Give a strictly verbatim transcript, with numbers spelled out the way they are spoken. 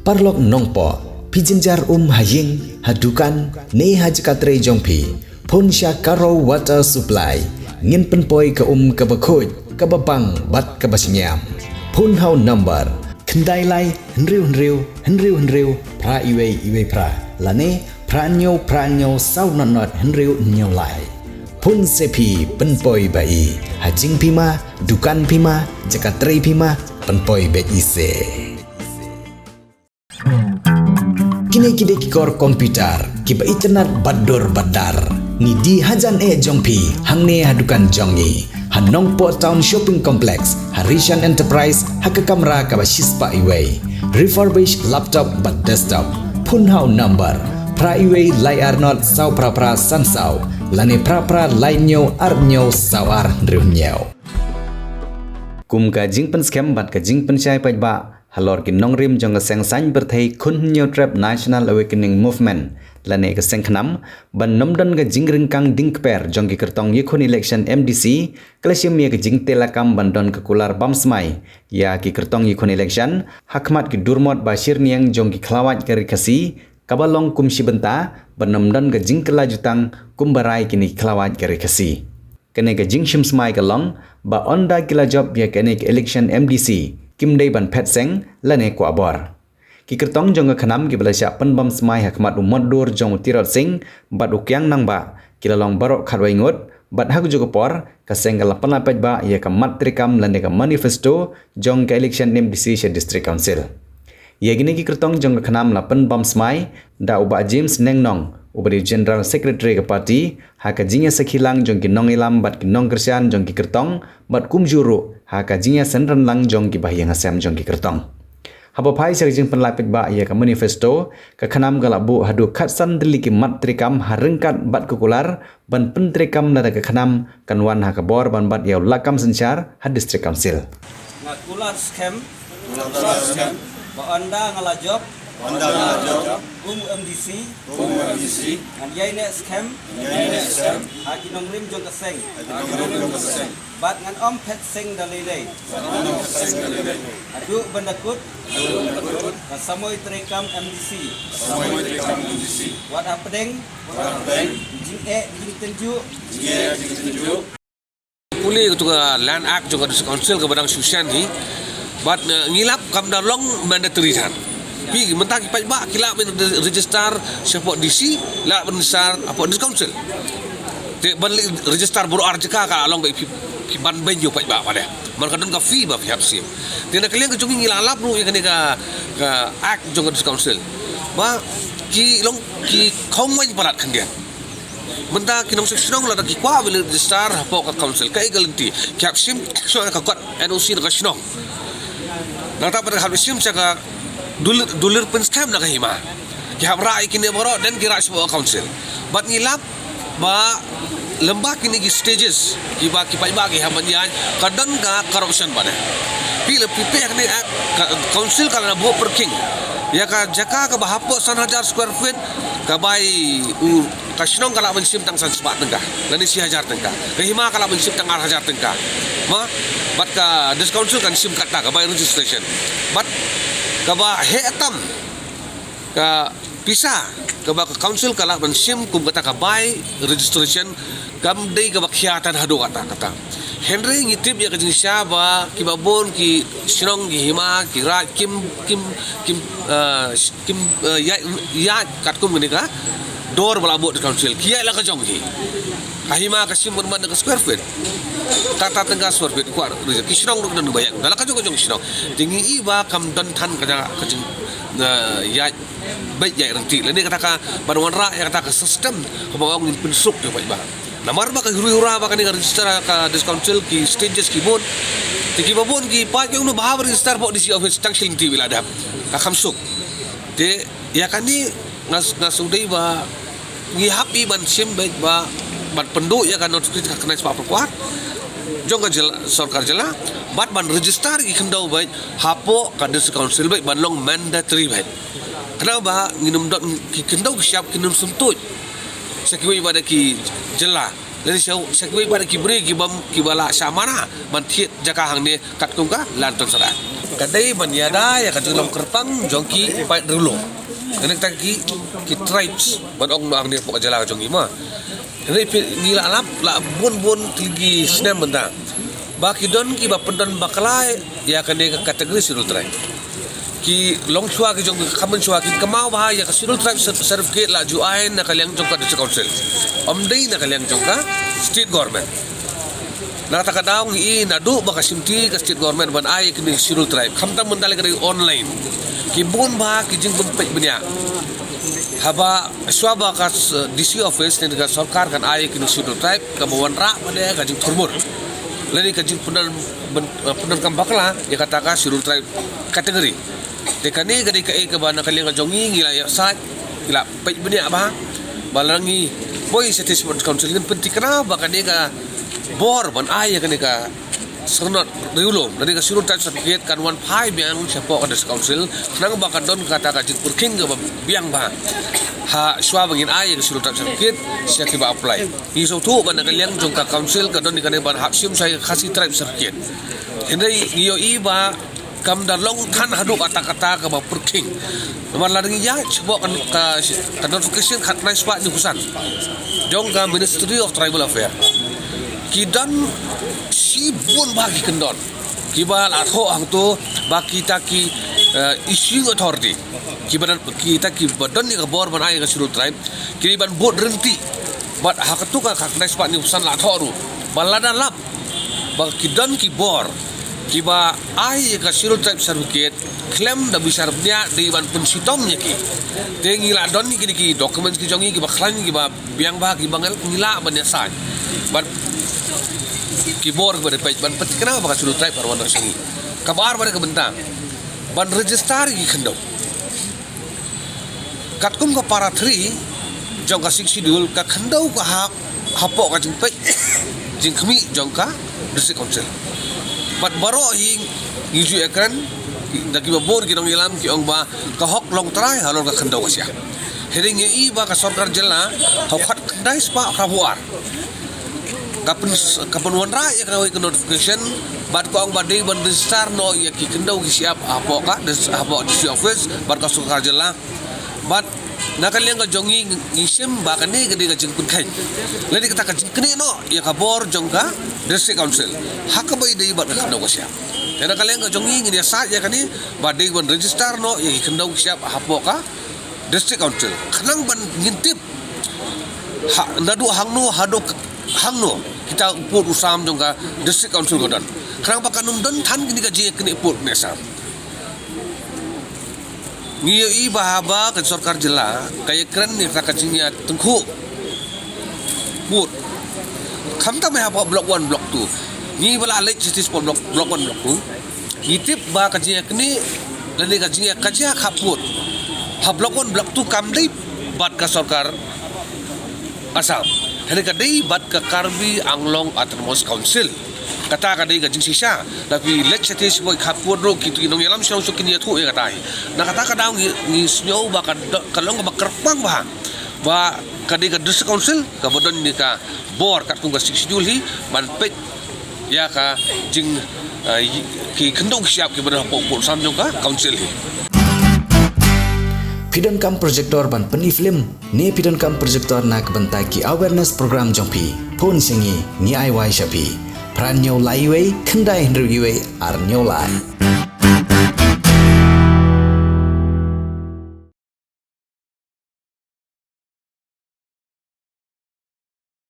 Paralok nongpoh, phi jynjar um ha ïing, ha dukan, ne ha jaka trei jong phi, phone sha Karo Water Supply. Ngin pynpoi ka um kaba khuid, kaba bang bad kaba shngiam. Phone ha u number khyndai lai hynriew hynriew hynriew hynriew phra iwei iwei phra, lane phra hynñiew phra hynñiew saw nod nod hynriew hynñiew lai. Phone se phi, pynpoi ba i. Ha jingphi ma, dukan phi ma, jaka trei phi ma, pynpoi beit i se. Kine ki dei ki kor computer kiba itynnad bad dur bad dar. Ngi die hajan eh jong phi hangne ha dukan jong ngi, ha Nongpoh Town Shopping Complex, ha Rishan Enterprise, ha ka kamra kaba shispah iwei. Refurbished laptop bad desktop. Phone ha u number phra iwei lai ar nod saw phra phra san saw, lane phra phra lai hynñiew ar hynñiew saw ar hynriew hynñiew. Kum ka jingpynskhem bad ka jingpynshai paidbah halor ki nongrim jong ka seng saiñ pyrthei Khun Hynñiewtrep National Awakening Movement, lane ka seng KHNAM, ban ym don ka jingryngkang dieng kper jong ki kyrtong ïakhun election M D C, ka la shim ïa ka jingtei lakam ban don ka kular bam smai ïa ki kyrtong ïakhun election ha khmat ki durmot ba shyrñiang jong ki khlawait ka Ri Khasi, kaba long kum shi bynta ban ym don ka jingkylla jutang kumba rai kine ki khlawait ka Ri Khasi. Kane ka jingshim smai ka long ba ynda ki la jop ïa kane ka election M D C, kim dei ban phet seng lane kwah bor. Ki kyrtong jong ka KHNAM kiba la shah pynbam smai ha khmat u motdur jong u Tirot Sing bad u Kiang Nangbah, ki la long baroh khatwei ngut, bad ha kajuh ka por ka seng ka la pynlait paidbah ïa ka mat treikam lane ka manifesto jong ka election M D C sha District Council. Ïa kine ki kyrtong jong ka KHNAM la pynbam smai da u Bah James Nengnong, uba dei General Secretary ka party, ha ka jingïasakhi lang jong ki nongïalam bad ki nongkyrshan jong ki kyrtong, bad kumjuh ruh ha ka jingïasynran lang jong ki bahaïing hasem jong ki kyrtong. Haba phai sha ka jingpynlait paidbah ïa ka manifesto, ka KHNAM ka la buh haduh khatsan tylli ki mat treikam ha ryngkat bad ka kular ban pyntreikam lada ka KHNAM kan wan ha ka bor ban bat ïa u lakam synshar ha District Council. Nga kular skhem, kular skhem, ba ynda nga la jop, ynda nga la jop, kum u M D C, kum u M D C, ngan ïai neh skhem, ïai neh skhem ha ki nongrim jong ka seng, ha ki nongrim jong ka seng. Bad ngan ym phet seng da lei lei. Bad ngan ym phet seng da lei lei. Haduh ban da kut. Haduh ban da kut. Ka samoi treikam M D C. Ka samoi treikam M D C. Wat hapdeng. Wat hapdeng. Jingeh jingtynjuh. Jingeh jingtynjuh. Pule katu ka Land Act jong ka District Council kaba dang shu shen hi. Bad, eh, ngi lap kam da long mandatory than. Phi mynta ki paidbah ki lah ban register shapoh D C, lah ban register hapoh District Council. Te ban leh register baroh ar jaka ka long ba phi, phi ban beiñ ïa u paidbah pat de. Man ka don ka fee ba phi hap shim. Te na ka liang ka jong ngi, ngi la lap ruh ïa kane ka, ka Act jong ka District Council. Ba ki long ki khongwaiñ palat khyndiat. Mynta ki nongshong shnong lada ki kwah ban leit register hapoh ka council, kaei ka lynti? Ki hap shim sha ka kot N O C na ka shnong. Nangta pat ka hap shim sha ka dulir, dulir pynskhem na ka hima. Ki hap rah ïa kine baroh, then ki rah shapoh ka council. Bad ngi lap ba lem bad kine ki stages kiba ki paidbah ki hap ban ïaid, ka don ka corruption pat de. Phi leh phi peit ha kane, eh, ka council ka la buh pyrkhing ïa ka jaka kaba hapoh san hajar square feet, ka bai u Ka shnong ka lah ban shim tang san spah tyngka, lane shi hajar tyngka. Ka hima ka lah ban shim tang ar hajar tyngka. Ma, bad ka District Council kan shim kata ka bai registration. Bad kaba heh tam, ka pisa kaba ka council ka lah ban shim kum kata ka bai registration, kam dei kaba khia than haduh kata kata. Hynrei ngi tip ïa ka jingshisha ba kiba bun ki shnong, ki hima, ki raid kim, kim, kim, eh, kim, eh, ïaid, ïaid katkum kane ka dor ba la buh da ka council. Ki ïaid la ka jong ki. Ka hima ka shim bun bun da ka square feet. Kata tyngka square feet, kwah ruh ki shnong ruh ki don ba ïaid da la ka jong ka jong ki shnong. Te ngi i ba kam don than ka jing, ka jing, eh, ïaid beit ïaid ryntih. Lane kata ka ban wanrah ïa kata ka system kaba ong ngin pynsuk ïa u paidbah. Namar ba ka huri hura ba kane ka register ka District Council ki stages ki bun. Te kiba bun ki paid ki ong ba hap register hapoh D C office tang shilynti ba la dep. Ka kham suk. Te ïa kane nga, nga sngewdei ba ngi hap i ban shim beit ba ban pynduh ïa ka notification ka khyndai spah phew kwah jong ka jylla, sorkar jylla, bad ban register ki khyndew beit hapoh ka District Council beit ban long mandatory beit. Khnang ba ngin ym don ki khyndew ki shyiap kin ym sngewthuh sha kiwei pat de ki jylla. Lane sha, sha kiwei pat de ki briew ki bym, kiba la shah mana ban thied jaka hangne katkum ka Land Tenure Act. ka dei ban ïada ïa ka jinglong kyrpang jong ki paid riewlum. Kane ka ki ki tribes ban ong noh hangne hapoh ka jylla ka jong ngi ma. Hynrei phi ngi la lap la bun bun tylli ki snem mynta ba ki don kiba pyndon bakla ïa kane ka category Scheduled Tribe. Ki long shuwa ki jong ka, khamon shuwa ki kynmaw ba ïa ka Scheduled Tribe cer-, certificate la ju ai na ka liang jong ka District Council, ym dei na ka liang jong ka State Government. Na kata ka daw ngi i naduh ba ka shimti ka State Government ban ai ïa kine ki Scheduled Tribe, khamtam mynta lei ka dei online, ki bun ba ki jingbym peit bniah. Haba shuwa ba ka s-, D C office ne ka sorkar kan ai ïa kine ki Scheduled Tribe, kaba wanrah ba dei ka jingthurmur lane ka jingpyndonkam bakla ïa kata ka Scheduled Tribe category. Te kane ka dei kaei kaba na ka liang ka jong ngi ngi la ïa sait, ngi la peit bniah ba, ba la ngi poi sha District Council ngin pynthikna ba kane ka bor ban ai ïa kane ka syrnod riewlum lane ka Scheduled Tribe certificate kan wan phai biang shapoh ka District Council, khnang ba ka don kata ka jingpyrkhing kaba biang ba ha shuwa ba ngin ai ïa ka Scheduled Tribe certificate sha kiba apply. Ngi sngewthuh ba na ka liang jong ka council ka don ïa kane ban hap shim sha ïa ka Khasi Tribe certificate. Hynrei ngi ïohi ba kam da long than haduh katta katta kaba pyrkhing. Namar lada ngi ïa shapoh ka, ka, ka notification khatkhyndai spah hynñiewphew san jong ka Ministry of Tribal Affairs, ki don shibun ba ki kyndon kiba la thoh hangto ba kita ki, eh, issuing authority, kiba don, kita kiba don ïa ka bor ban ai ïa ka Scheduled Tribe, ki dei ban bud ryntih. Bad ha kato ka khatkhyndai spah hynñiewphew san la thoh ruh ba lada lap ba ki don ki bor kiba ai ïa ka Scheduled Tribe certificate khlem da bishar bniah, dei ban pynshitom ïa ki. Te ngi la don ïa kine ki documents ki jong ngi kiba khlaiñ, kiba biang ba, kiba ngel, ngi lah ban ïa sait. Bad ki bor kiba dei peit ban pynthikna ba ka Scheduled Tribe ar wan sha ngi. Kaba ar ba dei ka bynta ban register ïa ki khyndew. Katkum ka para three jong ka Sixth Schedule, ka khyndew ka hap hapoh ka jingpeit jingkhmih jong ka District Council. Bad baroh hi ngi ju ïakren da kiba bun ki nongïalam, ki ong ba ka hok long trai halor ka khyndew ka shyiap. Hynrei ngi i ba ka sorkar jylla ha u khatkhyndai spah hynñiewphew ar ka pyn, ka pynwanrah ïa kawei ka notification bad ka ong ba dei ban register noh ïa ki khyndew ki shyiap hapoh ka, hapoh D C office bad ka sorkar jylla. Bad na ka liang ka jong ngi ngi shem ba kane ka dei ka jingpynkheiñ lane kata ka jingknieh noh ïa ka bor jong ka District Council ha kaba ïadei bad ka khyndew ka shyiap. Te na ka liang ka jong ngi ngin ïa sait ïa kane ba dei ban register noh ïa ki khyndew ki shyiap hapoh ka District Council khnang ban ngin tip ha, naduh hangno haduh hangno kita u pud u sam jong ka District Council ka don, khnang ba kan ym don than kine ka jingïaknieh pud ne sam. Ngi ïohi ba haba ka sorkar jylla ka ïakren ïa ka jingïatyngkhuh pud, khamtam ha Block one, Block two, ngi ba la leit sha District Block, Block one, Block two, ngi tip ba ka jingïaknieh lane ka jingïakajia khap pud ha Block one, Block two kam dei bad ka sorkar Assam, hynrei ka dei bad ka Karbi Anglong Autonomous Council. Kata ka dei ka jingshisha. Lada phi leit shatei sha boi khap pud ruh, ki nongïalam shnong shnong kin ïathuh ïa kata hi. Na kata ka daw ngi, ngi sngew ba ka do-, ka long kaba kyrpang bha ba ka dei ka District Council kaba don ïa ka bor katkum ka Sixth Schedule hi ban peit ïa ka jing, eh, ki khyndew ki shyiap kiba don hapoh pud sam jong ka council hi. Phi donkam projector ban pyni film ne phi donkam projector na ka bynta ki awareness program jong phi? Phone sha ngi, ngi ai wai sha phi. Phra hynñiew lai wei, khyndai hynriew wei, ar hynñiew lai.